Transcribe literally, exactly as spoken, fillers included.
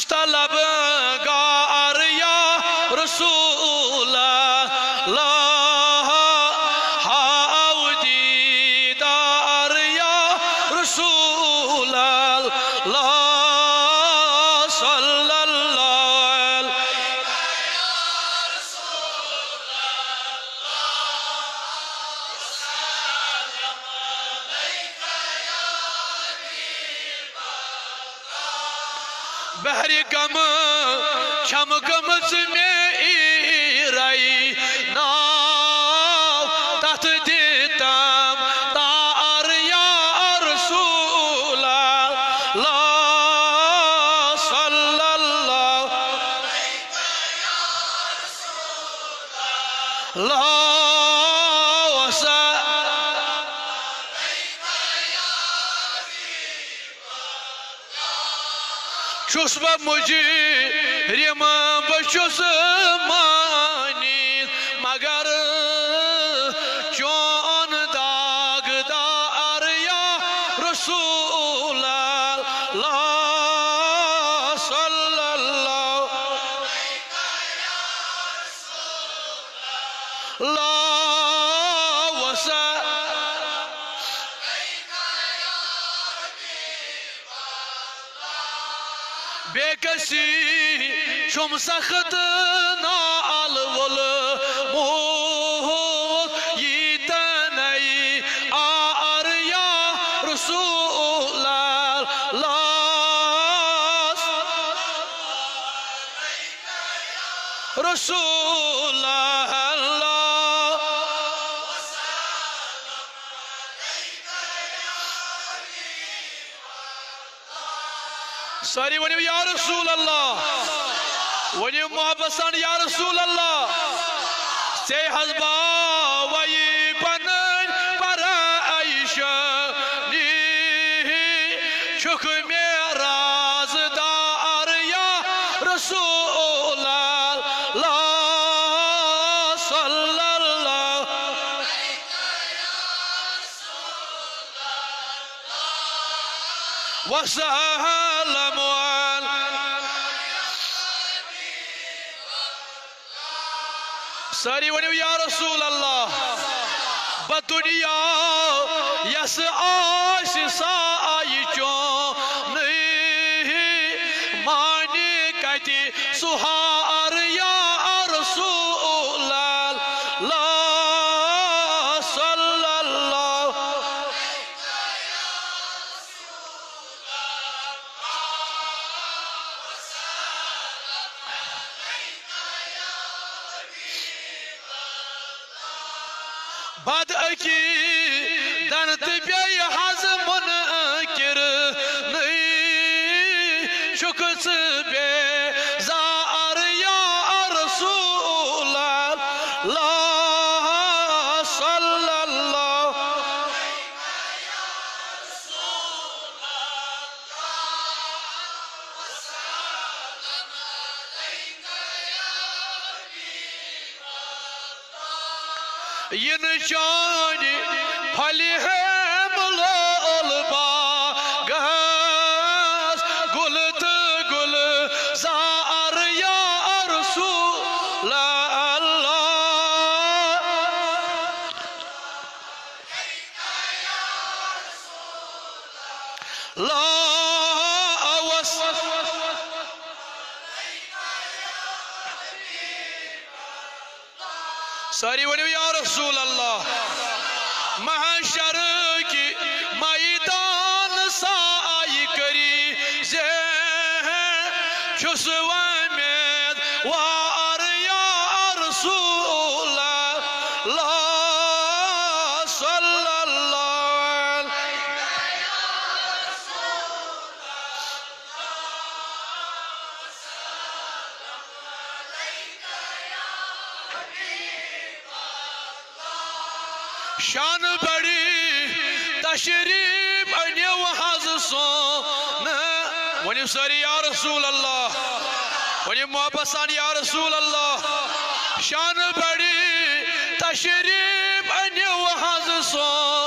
طلبگار یا رسول اللہ، ہاو دیدار یا رسول اللہ، صلی اللہ علیہ۔ بحرِ غم چھم گٔمٕژ مےٚ ایٖرے، ناو تتھ دِتم تار یا رسول اللہ، صلی اللہ۔ اللہ وسلم۔ چھُس بہٕ مجرم، بہٕ چھُس مٲنِتھ، مگر چون داغدار یا رسول اللہ، صلی اللہ۔ اللہ وسلم۔ بے کسی چھُم سخت نال وول موت ییٖتنَے آر یا رسول اللہ۔ رسول اللہ۔ ساری ؤنِو یا رسول اللہ، ؤنِو محبت سان یا رسول اللہ۔ ژے حظ باوَے پنٕنۍ پریشٲنی، چھُکھ مےٚ رازدار یا رسول اللہ، صلی اللہ وسلم۔ ساری ؤنِو یا رسول اللہ۔ بہٕ دُنیا یَس آسہِ سایہِ چونٕے، مانہِ کَتہِ سُہ ہار یا رسول اللہ، صلی اللہ۔ بد عقیدن تہٕ بیٚیہِ حظ منکرنٕے چھُکھ ژٕ بیزار یا رسول اللہ، صلی اللہ۔ یِنہٕ چانہِ پھلہِ ہیمہٕ لول باغس گُل تہٕ گُلزار یا رسول اللہ۔ لا اوس۔ ساری ؤنِو یا رسول اللہ۔ محشر کہِ میدان سایہِ کٔرۍ زِ چھُس وۄمید وار یا رسول اللہ، صلی اللہ علیہ۔ شان بڑی تشریف انیو حض سون۔ ؤنِو سٲری یا رسول اللہ۔ ؤنِو محبت سان یا رسول اللہ۔ شان بڑی تشریف انیو حض سون۔